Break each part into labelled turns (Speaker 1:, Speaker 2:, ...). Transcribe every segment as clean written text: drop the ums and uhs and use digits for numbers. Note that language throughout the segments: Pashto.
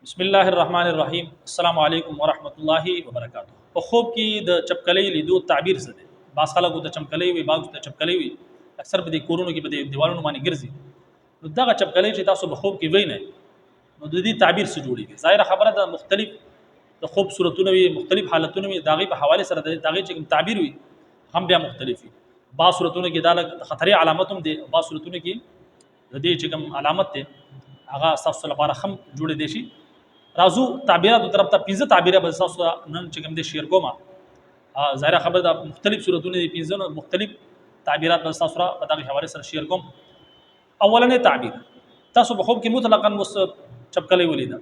Speaker 1: بسم الله الرحمن الرحیم. السلام علیکم ورحمت الله وبرکاته. په خوب کې د چپکلۍ لیدو تعبیر څه دی؟ بعض خلکو ته چمکلۍ وي، بعض ته چپکلۍ وي، اکثر په دې کورونو کې په دې دیوالونو باندې ګرځي. نو دغه چپکلۍ چې تاسو په خوب کې وینئ، نو د دې تعبیر څه جوړیږي؟ ظاهره خبره ده، مختلف د خوب صورتونه وي، مختلف حالتونه وي، د هغې په حوالې سره د هغې چې کوم تعبیر وي هم بیا مختلف وي. بعض صورتونو کې دا لږ خطرې علامت هم دی، بعض صورتونو کې د دې چې کوم علامت دی هغه ستاسو لپاره هم جوړې دی شي. راځو تعبیراتو طرف ته. 5 تعبیره به تاسو نن چې کوم دی شیر کوم. ظاهره خبره ده، مختلف صورتونه دي 5، نو مختلف تعبیرات به تاسو سره په دغه حواله سره شیر کوم. اولنې تعبیر، تاسو په خوب کې مطلقاً اوس چپکلې ولیده،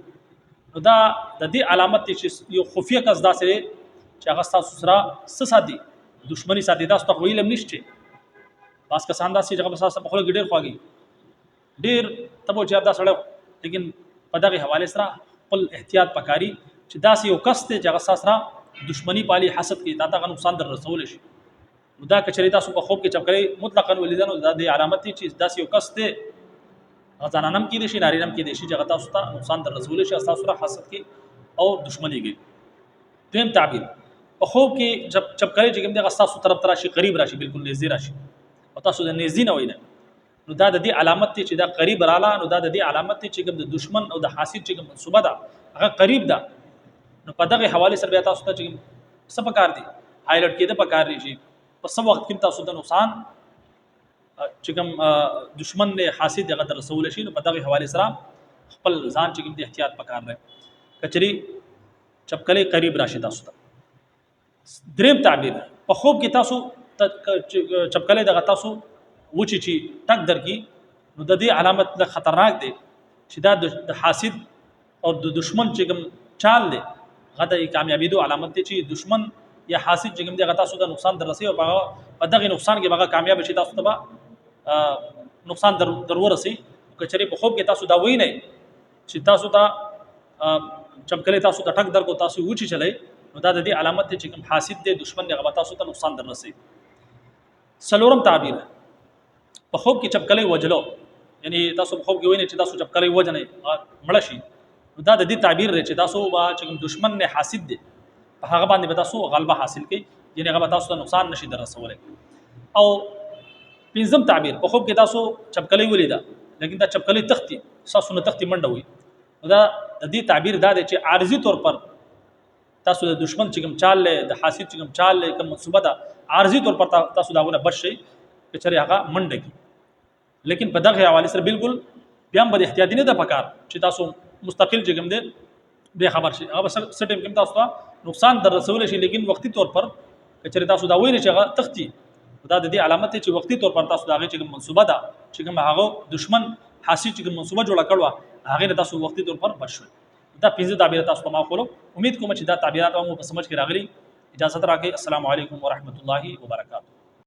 Speaker 1: نو دا د دې علامت دی چې یو خفیه کس داسې دی چې هغه ستاسو سره څه ساتي، دښمني ساتي. تاسو ته ویل هم نشته. بعض کسان داسې چې هغه ستاسو په خوله کې ډېر خواږي، ډېر ته به چې دا سړی، لیکن په دغه حواله سره خپل احتیاط پکاري چې داسې یو کس دی چې هغه ستاسو سره دښمني پالي، حسد کوي، تا ته نقصان در رسول شي. نو دا که چېرې تاسو په خوب کې چپکلۍ مطلقاً ولیده، نو دا د علامت دی چې داسې یو کس دی، هغه زنانه هم کېدای شي، نارینه هم کېدای شي، چې هغه تاسو ته نقصان در رسولی شي، تاسو سره حسد کوي او دښمني کوي. دویم تعبیر، په خوب کې چپکلۍ چې کوم دی هغه ستاسو طرف ته راشي، قریب راشي، بالکل نږدې راشي او تاسو د نږدې نه وینئ، نو دا د دې علامت دی چې دا قریب رااله، نو دا د دې علامت دی چې کوم د دشمن او د حاسد چې کوم منصوبه ده هغه قریب ده. نو په دغه حواله سره بیا تاسو ته چې څه پکار دي، هایلایټ کېده پکار دي چې په څه وخت کې تاسو د نقصان چې کوم دشمن نه حاسد هغه در رسول شي. نو په دغه حواله سره خپل ځان چې کوم د احتیاط پکار دی کچري چپکلې قریب راشي تاسو ته. دریم تعبیر، په خوب کې تاسو چپکلې دغه تاسو وچی چې ټک درکې، نو د دې علامت لږ خطرناک دی چې دا د حاسد او د دشمن چې کوم چال دی هغه د کامیابېدو علامت دی چې دشمن یا حاسد چې کوم دی هغه تاسو ته نقصان در رسوي او په دغه نقصان کې به هغه کامیاب شي، تاسو ته به نقصان در ورسي. که چېرې په خوب کې تاسو دا وینئ چې تاسو ته چمکلې تاسو ته ټک درکو، تاسو وچی چلی، نو دا د دې علامت دی چې کوم حاسد دی، دشمن دی، هغه تاسو ته نقصان در رسوي. څلورم تعبیر، په خوب کې چپکلې وجلو، یعنی تاسو په خوب کې وینئ چې تاسو چپکلې وجنئ مړه شي، نو دا د دې تعبیر دی چې تاسو به چې کوم دشمن نه حاسد دی په هغه باندې به تاسو غلبه حاصل کړئ، یعنی هغه به تاسو ته نقصان نشي در رسولی. او پنځم تعبیر، په خوب کې تاسو چپکلې ولیده لیکن دا چپکلې تختی، تاسو نه تختی منډه وي، نو دا د دې تعبیر دا دی چې عارضي طور پر تاسو د دشمن چې کوم چال دی، د حاسد چې کوم چال دی، کوم منصوبه ده، عارضي طور پر تاسو د هغو نه بچ شئ که چېرې هغه منډه کړي. لیکن په دغه حوالې سره بالکل بیا هم بد احتیاطي نه ده پکار چې تاسو مستقل چې کوم دی بې خبر شئ، هغه به څه ټایم کې تاسو ته نقصان در رسولی شي. لیکن وقتي طور پر که چېرې تاسو دا ویلي چې هغه تښتي، دا د دې علامت دی چې وقتي طور پر تاسو د هغې چې کوم منصوبه ده، چې کوم هغه دشمن حاسد چې کوم منصوبه جوړه کړې وه، هغې نه تاسو وقتي طور پر بچ شوئ. دا 5 تعبیرات تاسو ته ما وښولو. امید کوم چې دا تعبیرات مو په سمجھ کې راغلي. اجازه راکړئ. السلام علیکم ورحمت الله وبرکاته.